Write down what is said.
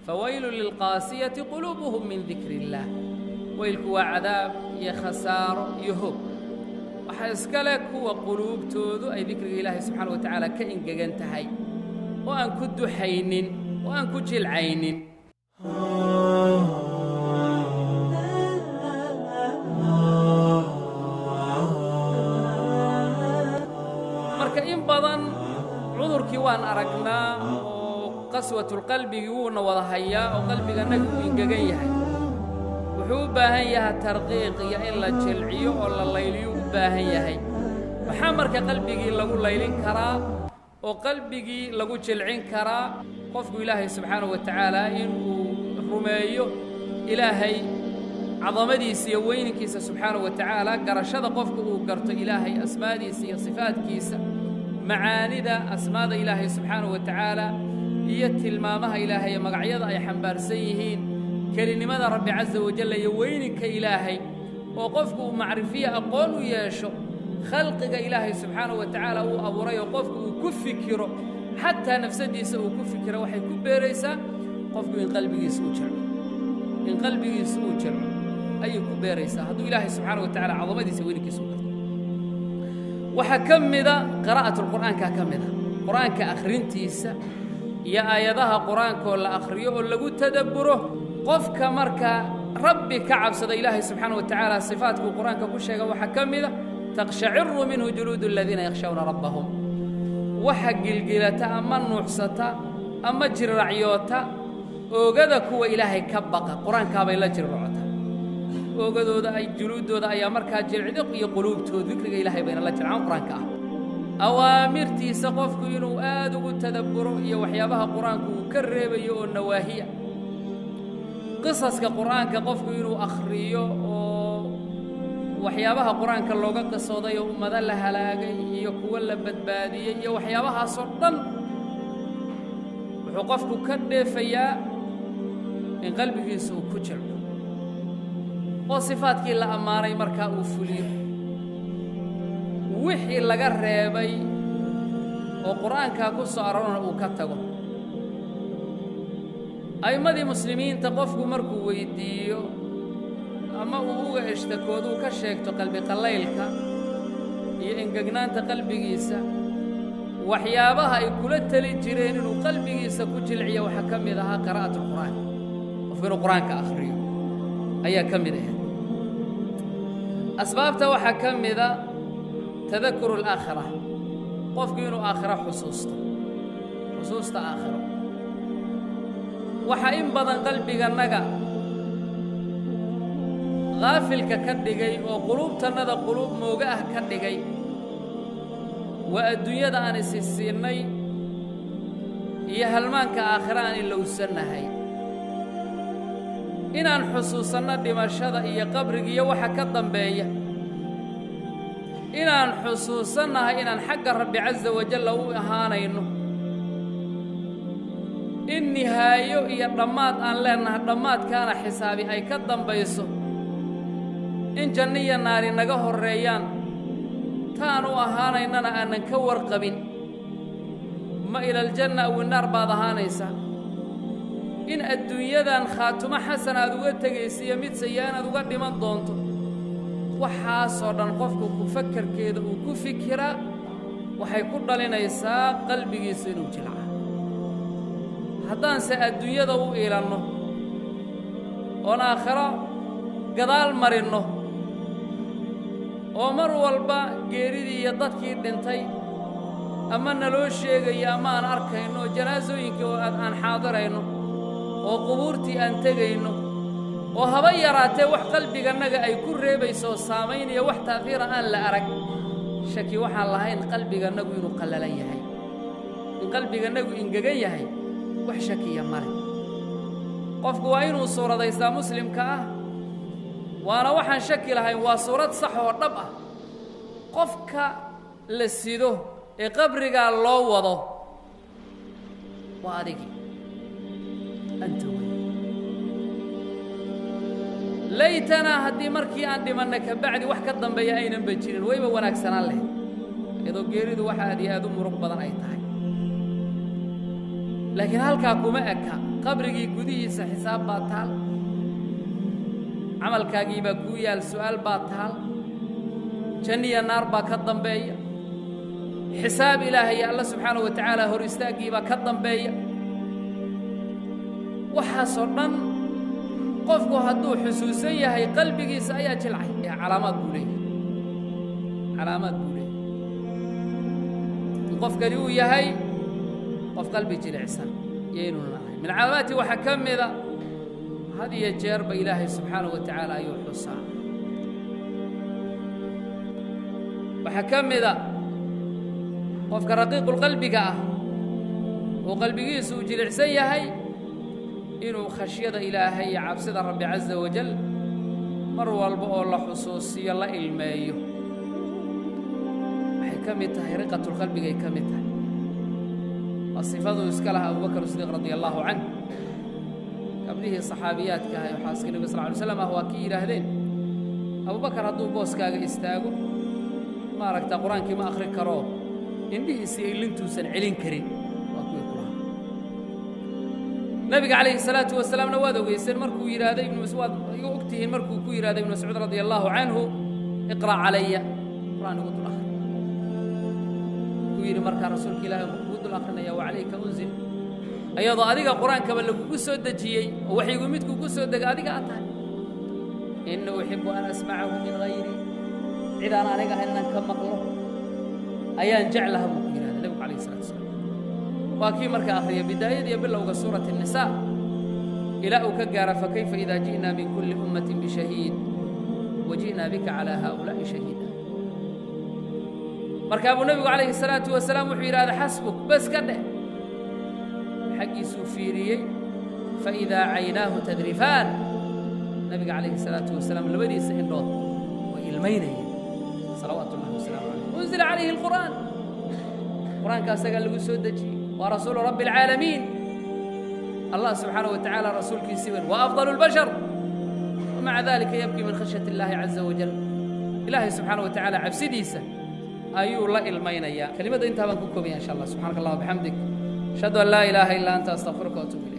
Fawaylu lilqaasiyati quluubuhum min dikri illaah. Weylku waa cadaab iyo khasaaro iyo hoog. Waxaa iska leh kuwa quluubtoodu ay dikriga Ilaahay subxaana wa tacaala ka engegan tahay oo aan ku duxaynin oo aan ku jilcaynin. Marka in badan cudurkii waan aragnaa oo qaswatulqalbigii wuuna wada hayaa oo qalbiganaga uu engegan yahay. Wuxuu u baahan yahay tarqiiq iyo in la jilciyo oo la layliyo u baahan yahay. Maxaa marka qalbigii lagu laylin karaa oo qalbigii lagu jilcin karaa? Qofku Ilaahay subxaanahu wa tacaala inuu rumeeyo Ilaahay cadamadiisa iyo weyninkiisa subxaanahu wa tacaala, garashada qofku uu garto Ilaahay asmaadiisa iyo sifaadkiisa, macaanida asmaada Ilaahay subxaanahu wa tacaala iyo tilmaamaha Ilaahay ee magacyada ay xambaarsan yihiin, kelinimada Rabbi casa wajalla iyo weyninka Ilaahay, oo qofku uu macrifiya aqoon u yeesho khalqiga Ilaahay subxaanahu wa tacaala uu abuuray, oo qofku uu ku fikiro, xataa nafsadiisa uu ku fikiro, waxay ku beeraysaa qofku in qalbigiisa uu jilco, in qalbigiisa uu jilco ayay ku beeraysaa hadduu Ilaahay subxaanahu wa tacaala cadamadiisa weyninkiisa u garto. Waxaa ka mida qiraa'atulqur'aankaa ka mida qur'aanka akhrintiisa iyo aayadaha qur'aankaoo la akhriyo oo lagu tadabburo. Qofka marka Rabbi ka cabsada, Ilaahay subxaana wa tacaala sifaadkuu qur'aanka ku sheega waxaa ka mida taqshaciru minhu juluudu aladiina yakhshawna rabbahum. Waxa gilgilata ama nuuxsata ama jirracyoota oogada kuwa Ilaahay ka baqa, qur-aankaabay la jirracota oogadooda, ay juluuddooda ayaa markaa jilcdo iyo quluubtooda dikriga Ilaahay bayna la jircaan qur-aanka ah. Awaamirtiisa qofku inuu aad ugu tadabburo iyo waxyaabaha qur-aanku uu ka reebayo oo nawaahiya. Qisaska qur'aanka qofku inuu akhriyo oo waxyaabaha qur-aanka looga qisooday oo ummado la halaagay iyo kuwo la badbaadiyey iyo waxyaabahaasoo dhan, wuxuu qofku ka dheefayaa in qalbigiisa uu ku jilco oo sifaadkii la ammaanay markaa uu fuliyo, wixii laga reebay oo qur'aankaa ku soo aroorana uu ka tago. A'immadii muslimiinta qofku markuu weyddiiyo ama uu uga ishtakooduu ka sheegto qalbi qallaylka iyo engegnaanta qalbigiisa, waxyaabaha ay kula teli jireen inuu qalbigiisa ku jilciyo waxaa ka mid ahaa qiraa'at alqur'aan. Qofku inuu qur'aanka akhriyo ayaa ka mid ahayd. Asbaabta waxaa ka mida tadakuru alaakhira, qofku inuu aakhiro xusuusto, xusuusta aakhiro. Waxaa in badan qalbigannaga haafilka ka dhigay oo quluubtannada quluub mooga ah ka dhigay waa adduunyada aan isi siinnay iyo halmaanka aakhiro aan ilowsannahay. Inaan xusuusanno dhimashada iyo qabriga iyo waxa ka dambeeya, inaan xusuusannahay inaan xagga Rabbi casa wajalla u ahaanayno, in nihaayo iyo dhammaad aan leennahay, dhammaadkaana xisaabi ay ka dambayso, in janno iyo naari naga horreeyaan, taan u ahaanaynana aanan ka warqabin, ma ilaljanna aw innaar baad ahaanaysaa, in adduunyadan khaatumo xasan aad uga tegaysa iyo mid sayi-an aad uga dhiman doonto. Waxaasoo dhan qofku ku fakarkeeda uu ku fikiraa waxay ku dhalinaysaa qalbigiisu inuu jilca. Haddaanse adduunyada u iilanno oon aakhiro gadaal marinno oo mar walba geeridii iyo dadkii dhintay ama naloo sheegayo ama aan arkayno janaasooyinkii oo aan xaadirayno oo qubuurtii aan tegayno, oo haba yaraatee wax qalbigannaga ay ku reebayso oo saamaynaya wax ta'hiira aan la arag, shaki waxaan lahayn qalbigannagu inuu qallalan yahay, in qalbigannagu ingegan yahay, wax shakiya male. Qofku waa inuu suuradaystaa muslimka ah, waana waxaan shaki lahayn, waa suurad sax oo dhab ah. Qofka la sido ee qabrigaa loo wado waa adigii, anta wey. Laytanaa haddii markii aan dhimanna ka bacdi wax ka dambeeya aynanba jirin, wayba wanaagsanaan lahayd, iyadoo geeridu wax aad iyo aad u murug badan ay tahay. Laakiin halkaa kuma eka, qabrigii gudihiisa xisaab baa taal, camalkaagii baa kuu yaal, su'aal baa taal, janniya naar baa ka dambeeya, xisaab ilaahay alla subxaanahu wa tacaala hor istaaggii baa ka dambeeya. Waxaasoo dhan qofku hadduu xusuusan yahay qalbigiisa ayaa jilcay. Calaamaad buu leeyahay, calaamaad buu leeyahay in qofkani uu yahay qof qalbi jilicsan iyo inuunan ahayn. Min calaamaadtii waxaa ka mida had iyo jeerba Ilaahay subxaanahu wa tacaala ayuu xusaa. Waxaa ka mida qofka raqiiqulqalbiga ah oo qalbigiisu uu jilicsan yahay inuu khashyada Ilaahay iyo cabsida Rabbi caza wajal mar walba oo la xusuusiyo la ilmeeyo. Waxay ka mid tahay riqatulqalbigay ka mid tahay. Waa sifaduu iska lahaa Abubakar Sidiiq radia allaahu canh. Gabdhihii saxaabiyaadka ahay oo xaaska Nebiga sal ly slam ah waa kii yidhaahdeen, Abubakar hadduu booskaaga istaago maaragta qur-aankii ma akhri karoo indhihiisii ilintuusan celin karin. Waa kuwii kulahaa Nabiga calayhi salaatu wasalaamna waad ogeyseen markuu yidhaahday ibnu waad iga og tihiin markuu ku yidhahday Ibnu Mascuud radia allaahu canhu, iqra' calaya, qur-aan igu dul akhri. Kuu yidhi markaa rasuulka Ilahi ma kugu dul akhrinaya wa calayka unzil, iyadoo adiga qur-aankaba lagugu soo dejiyey oo waxyigu midkuu ku soo dega adiga aad tahay. Inna uxibu an asmacahu min hayri, cid aan aniga ahayn inaan ka maqlo ayaan jeclaha buu ku yidhahda Nebigu calayhi salatu wasalaam. Waa kii marka akhriya bidaayada iyo bilowga suurati الnisaa ilaa uu ka gaara fakayfa idaa ji'naa min kulli ummatin bishahiid waji'naa bika calaa haa'ulaa'i shahiida. Markaa buu Nebigu calayhi salaatu wasalaam wuxuu yidhahda xasbuk, bes ka dheh. Xaggiisuu fiiriyey, faidaa caynaahu tadrifaan, Nabiga calayhi salaatu wasalaam labadiisa indhood way ilmaynayeen salawaatu ullahi wasalaamu calayh. Unzila calayhi alqur'aan, qur-aanka asagaa lagu soo dejiyey, waa rasuulu rabbi alcaalamiin, Allah subxaanaه wa tacaala rasuulkiisii wen, waa afضal اlbashar, wamaca dalika yabkii min khashyat اllahi caza wajal. Ilaahay subxaanaه wa tacaala cabsidiisa ayuu la ilmaynayaa. Kelimadda intaa baan ku koobaya insha Allah. Subxaanaka allah bixamdik, ashhadu an laa ilaaha illa anta, astaqfiruka waatuub ilayk.